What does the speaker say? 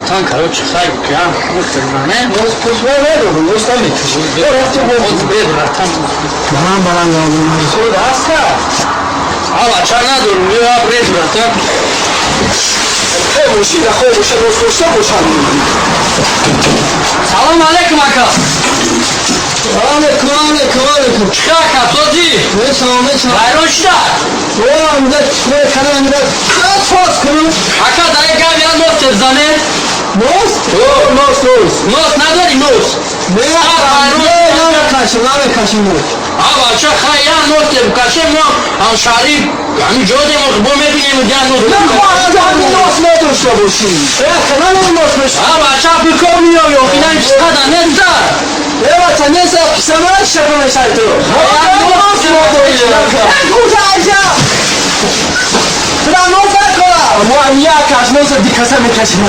Тан, короче, хай, я не. Нос пушва надорам, нос намекашам. Бе, братан. Баланд баланд надорам. Худ ҳаста. Ава ча надорам, я бре, братан. Хай мошина хой боша, нос дошта бошам. Салом алейкум, ака. Алейкум, алейкум, алейкум. Чӣ, ака, сози? Не, салом, не, салом. Вайрон шуда? О, амда чикор кардам, амда фос кунам. Ака, дар як гап, я нос зане. Нос? О, нос, нос. Нос надори, нос? Не, не, намекашам, намекашам нос. Ава ча, хай, я нос каше, мо ҳамшаҳри ҳамин ҷо дем, бо мебинем, я нос. Нахоҳам нос надошта бошӣ. Э, канал нос меш. Ава ча, бикор миёй, охина чиқада неста. Э, бача, неста, писамара шака мешай ту. Нос надорӣ. Куҷа? Тура нос накора. Мо ам як каш носа дикаса мекашим.